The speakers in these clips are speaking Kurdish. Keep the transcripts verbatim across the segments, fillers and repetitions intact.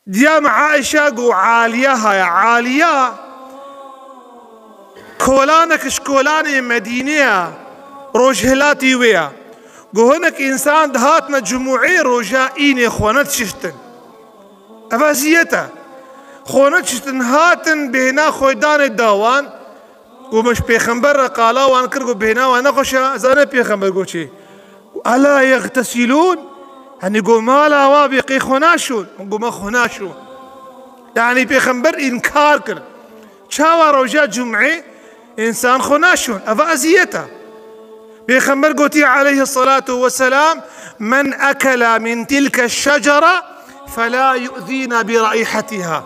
Diya me Aîşa got Aliya haya. Aliya kolanek ji kolanê Medînê ye, rojhilatî wê ye. Got hinek însan dihatine cumûê roja înê xwe nedişiştin. Ev eziyet e. Xwe nedişiştin hatin bêhna xwe danê dawan. Got min ji pêxember re qala wan kir, got bêhna wan nexweş e. Zane pêxember got çi? Ela yextesilûn? Henî got mala wa bê qê xwe naşûn? Min got me xwe naşûn. Yanî pêxember înkar kir. Çawa roja cumê însan xwe naşûn? Eva eziyet e. Pêxember gotiye aleyhi salatu ve selam, "Men ekela min tilke şecere fela yu'zina bi raihatiha."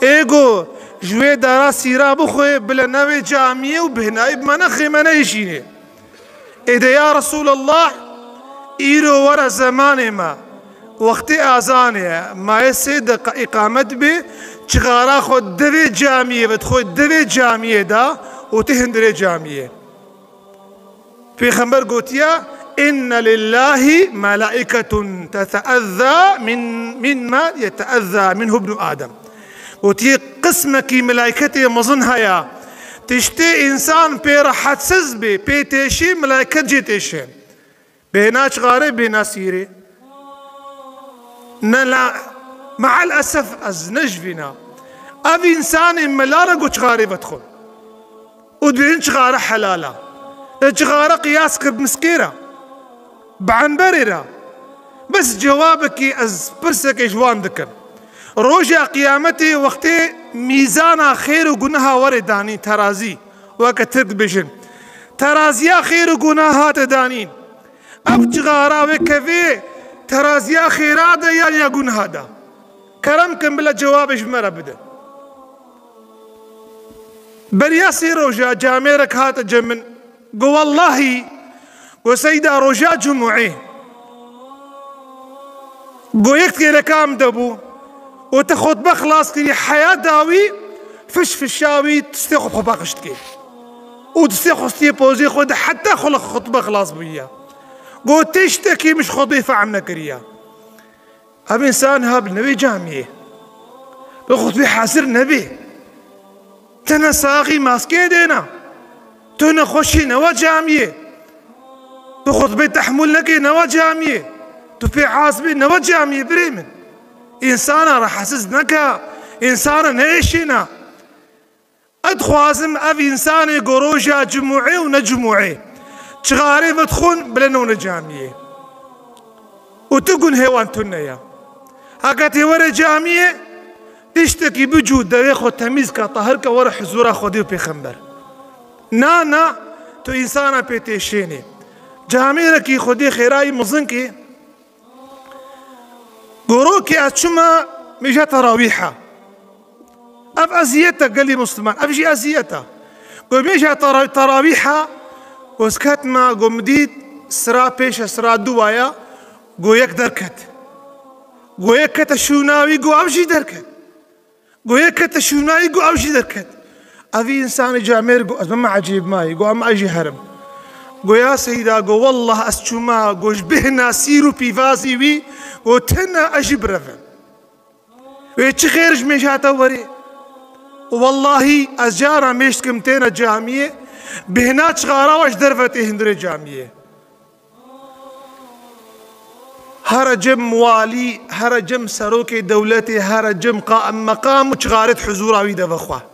Ê got, ji wê dara sîra bixwe, bile newê camiyê û bêhnayî bi me nexê me nehişînê. Êdî ya Resulallah, îro were zemanê me, wextê azanê ye, maye sê deqa îqamet bê, çixara xwe devê camiyê ve, xwe devê camiyê da û tê hundirê camiyê. Pêxember gotiye, "Inne lillahi melaiketun teteezza min, min ma yeteezza minhu ibnu Adem." Gotiye, qismekî melayketê mezin heye. Tiştê însan pê rehetsiz bê, pê têşî, melayket jê têşên. Bêhna çixarê, bêhna sîrê. Ne la, me'al esef ez nejvîna. Ev însanê mela re got çixarê vedixwin. Û dibêjin çixare helal e. De çixare qiyas kir bi miskê re. Bi enberê re. Bes cewabekî ez pirsekê ji wan dikim. Roja qiyametê wextê mîzana xêr û guneha were danîn terazî. Weke Tirk dibêjin. Teraziya xêr û guneha hate danîn. Ev çixara wê kevê teraziya xêra de yan ya guneha de? Kerem kin bile cewabê ji me re bide. Beriya sê roja camêrek hate cem min. Got, "Wellahî," got, "Seyda, roja cumûê," got, "yek kêleka min de bû û te xutbe xilas kirî, heya dawî fiş fişa wî tistê xwe xwe paqij dikê û tistê xwe stiyê pozê xwe de heta xwe li xutbe xilas bûye." Got, "Tiştekî min ji xutbê fehm nekiriye." Ev însan ha bi newê camiyê. Bi xutbê hazir nebê. Te ne saxî maskê dêna. Tu nexweşî newe camiyê. Tu xutbê tehmûl nekê newe camiyê. Tu pê azbê newe camiyê birê min. Însana rehetsiz neke. Însana neêşîna. Ez dixwazim ev însanê ku roja cumûê û ne cumûê çixarê vedixwin, bile newne camiyê. Û tu gunhê wan tune ye. Heke tê were camiyê, tiştekî bicû, devê xwe temîz ke, tahir ke, were huzûra Xwedê û Pêxember. Na, na, tu însana pê têşênê. Camêrekî Xwedê xêrayî mizin kê, Gorokê ez çûme mêja terawîha. Ev eziyet e gelî Musliman. Ev jî eziyet e. Go mêja tera-, terawîha, go ez ketime, go min dît, sira pêş e, sira dû waye, go yek derket. Go yek kete şûna wî, go ev jî derket. Go yek kete şûnayî, go ew jî derket. Evî însanê camêr go, ez bime ecêb mayî, go em ez jî herim. Go ya seyda, go wellah ez çûma, go ji bêhna sîr û pîvazî wî, go tena ez jî birevim. Wê çi xêr ji mêja te werê? Wellahî ez cara mêj dikim têne camiyê, bêhna çixara we ji derve tê hundirê camiyê. Here cem walî, here cem serokê dewletê, here cem qaim meqam û çixarê di huzûra wî de vexwe.